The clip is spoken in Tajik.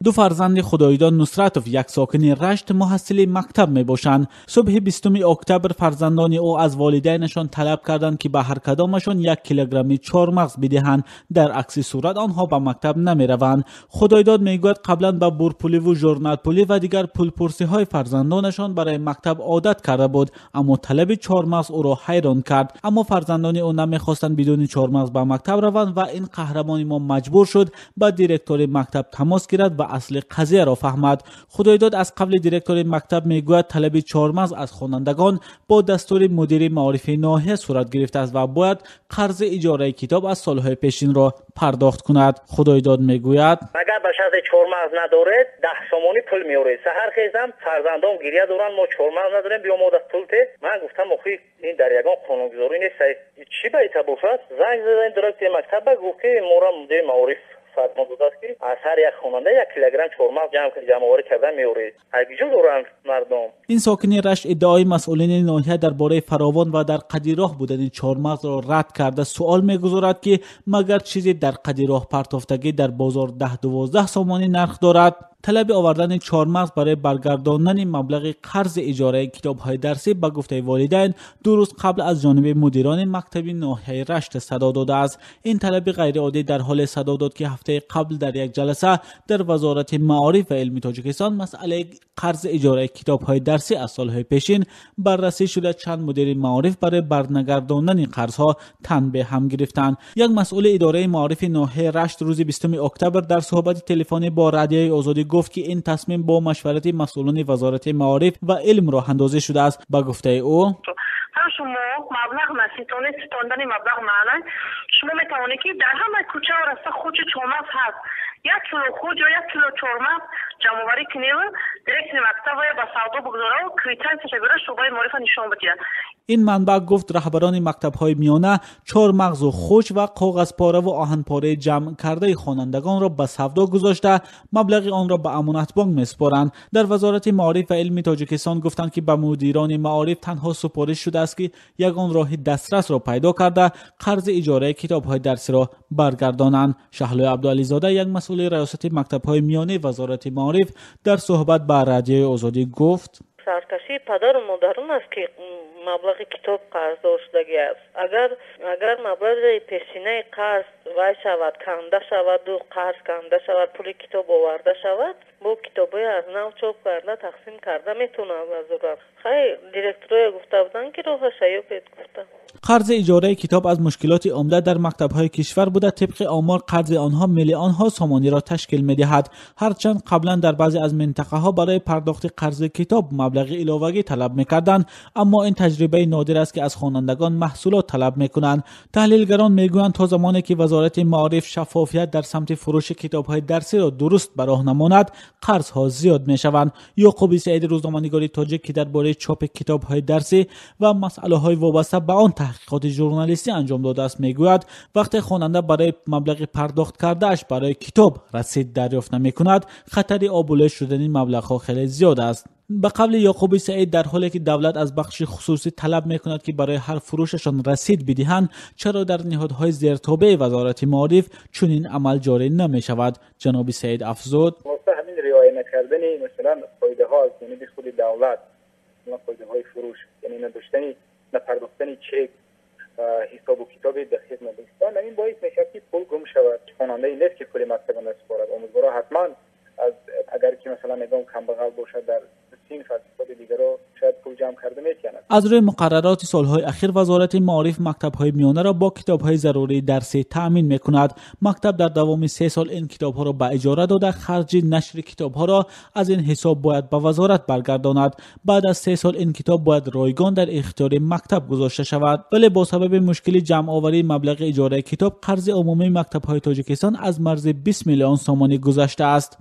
Ду фарзанди Худойдод Нусратов, як сокини Рашт, муҳассили мактаб мебошанд. Субҳи 20 октябр фарзандони ӯ аз волидайнашон талаб карданд, ки ба ҳар кадомашон 1 килограмми чормағз бидиҳанд. Дар акси сурат онҳо ба мактаб намераванд. Худойдод мегӯяд, қаблан ба бурпуливу журналпулӣ ва дигар пулпурсиҳои фарзандонашон барои мактаб одат карда буд, аммо талаби чормағз ӯро ҳайрон кард. Аммо фарзандони ӯ намехостанд бидуни чормағз ба мактаб раванд ва ин қаҳрамони мо маҷбур шуд ба директори мактаб тамос гирад ва асли қазияро фаҳмад. Худойдод аз қавли директори мактаб мегӯяд, талаби чормағз аз хонандагон бо дастури мудири маорифи ноҳия сурат гирифтааст ва бояд қарзи иҷораи китоб аз солҳои пешинро пардохт кунад. Худойдод мегӯяд: агар ба шарти чормағз надоред, 10 сомонӣ пул меоред. Саҳар хезам, фарзандон гиря доранд, мо чормағз надорем, биё мо да пул те. Ман гуфтам, охи ин дар ягон қонунгузорӣ нест, чӣ ба ита бошад? Занг задем директори мактаб, гуфт ки моро мудири маориф фармон додааст, ки аз ҳар як хонанда 1 килограмм чормағз ҷамъоварӣ карда меоред. Аз куҷо доранд мардум? Ин сокини Рашт иддаои масъулини ноҳия дар бораи фаровон ва дар қади роҳ будани чормағзро рад карда, суол мегузорад, ки магар чизе дар қади роҳ партофтагӣ дар бозор 10-12 сомонӣ нарх дорад? Талаби овардани чормағз барои баргардондани маблағи қарзи иҷораи китобҳои дарсӣ ба гуфтаи волидайн 2 рӯз қабл аз ҷониби мудирони мактаби ноҳияи Рашт садо додааст. Ин талаби ғайриоддӣ дар ҳоле садо дод, ки ҳафтаи қабл дар як ҷаласа дар Вазорати маориф ва илми Тоҷикистон масъалаи қарзи иҷораи китобҳои дарсӣ аз солҳои пешин баррасӣ шуда, чанд мудири маориф барои барнагардондани қарзҳо танбеҳ ҳам гирифтанд. Як масъули идораи маорифи ноҳияи Рашт рӯзи 20 октябр дар суҳбати телефонӣ бо Радиои Озодӣ гуфт, ки ин тасмим бо машварати масъулони Вазорати маориф ва илм роҳандозӣ шудааст. Ба гуфтаи ӯ, шумо маблағ наситонед, ситондани маблағ маъна шумо метавонед, ки дар ҳама кӯча ва раста хучи чормағз ҳаст, 1 кило хуч ё 1 кило чормағз ҷамъоварӣ куневу директори мактаб ба савдо бигузорав, квитансияша бира шӯъбаи маорифа нишон бидиҳад. Ин манбаъ гуфт, раҳбарони мактабҳои миёна чормағзу хуч ва коғазпораву оҳанпораи ҷамъ кардаи хонандагонро ба савдо гузошта, маблағи онро ба амонатбонк месупоранд. Дар Вазорати маориф ва илми Тоҷикистон гуфтанд, ки ба мудирони маориф танҳо супориш шудааст, ки ягон роҳи дастрасро пайдо карда, қарзи иҷораи китобҳои дарсиро баргардонанд. Шаҳлои Абдуализода, як масъули раёсати мактабҳои миёнаи Вазорати маориф, дар суҳбат ба Радиои Озодӣ гуфт: саркашии падару модарон аст, ки маблағи китоб қарздор шудагӣ аст. Агар маблағи пешинаи қарз вай шавад, канда шаваду қарз канда шавад, пули китоб оварда шавад, бо китобҳои аз нав чоп карда тақсим карда метавонад вазорат. Хай, директорое гуфта буданд, ки роҳаша ёбед гуфта. Қарзи иҷораи китоб аз мушкилоти умда дар мактабҳои кишвар буда, тибқи омор қарзи онҳо миллионҳо сомониро ташкил медиҳад. Ҳарчанд қаблан дар баъзе аз минтақаҳо барои пардохти қарзи китоб маблағи иловагӣ талаб мекарданд, аммо ин таҷрибаи нодир аст, ки аз хонандагон маҳсулот талаб мекунанд. Таҳлилгарон мегӯянд, то замоне ки Вазорати маориф шаффофият дар самти фурӯши китобҳои дарсиро дуруст ба роҳ намонад, қарзҳо зиёд мешаванд. Ёқуби Саид, рӯзноманигори тоҷик, ки дар бораи чопи китобҳои дарсӣ ва масъалаҳои вобаста ба он таҳқиқоти журналистӣ анҷом додааст, мегӯяд, вақте хонанда барои маблағи пардохт кардааш барои китоб расид дарёфт намекунад, хатари обулӯш шудани маблағҳо хеле зиёд аст. Ба қавли Ёқуби Саид, дар ҳоле ки давлат аз бахши хусусӣ талаб мекунад, ки барои ҳар фурӯшашон расид бидиҳанд, чаро дар ниҳодҳои зертобеи Вазорати маориф чунин амал ҷорӣ намешавад? Ҷаноби Саид афзуд: ҳамин риоя накардани масалан қоидаҳо аз ҷониби худи давлат, қоидаҳои фурӯш, яъне надоштани, напардохтани чек, ҳисобу китоби дақиқ надоштан, ҳамин боис мешавад, ки пул гум шавад. Хонандае нест, ки пули мактаба насупорад. Омӯзгорҳо ҳатман агар ки масалан ягон камбағал бошад дар синф, аз ҳисоби дигаро шояд пул ҷамъ карда метавонад. Аз рӯи муқаррароти солҳои ахир Вазорати маориф мактабҳои миёнаро бо китобҳои зарурии дарсӣ таъмин мекунад. Мактаб дар давоми 3 сол ин китобҳоро ба иҷора дода, харҷи нашри китобҳоро аз ин ҳисоб бояд ба вазорат баргардонад. Баъд аз 3 сол ин китоб бояд ройгон дар ихтиёри мактаб гузошта шавад. Вале бо сабаби мушкили ҷамъоварии маблағи иҷораи китоб, қарзи умумии мактабҳои Тоҷикистон аз марзи 20 миллион сомонӣ гузаштааст.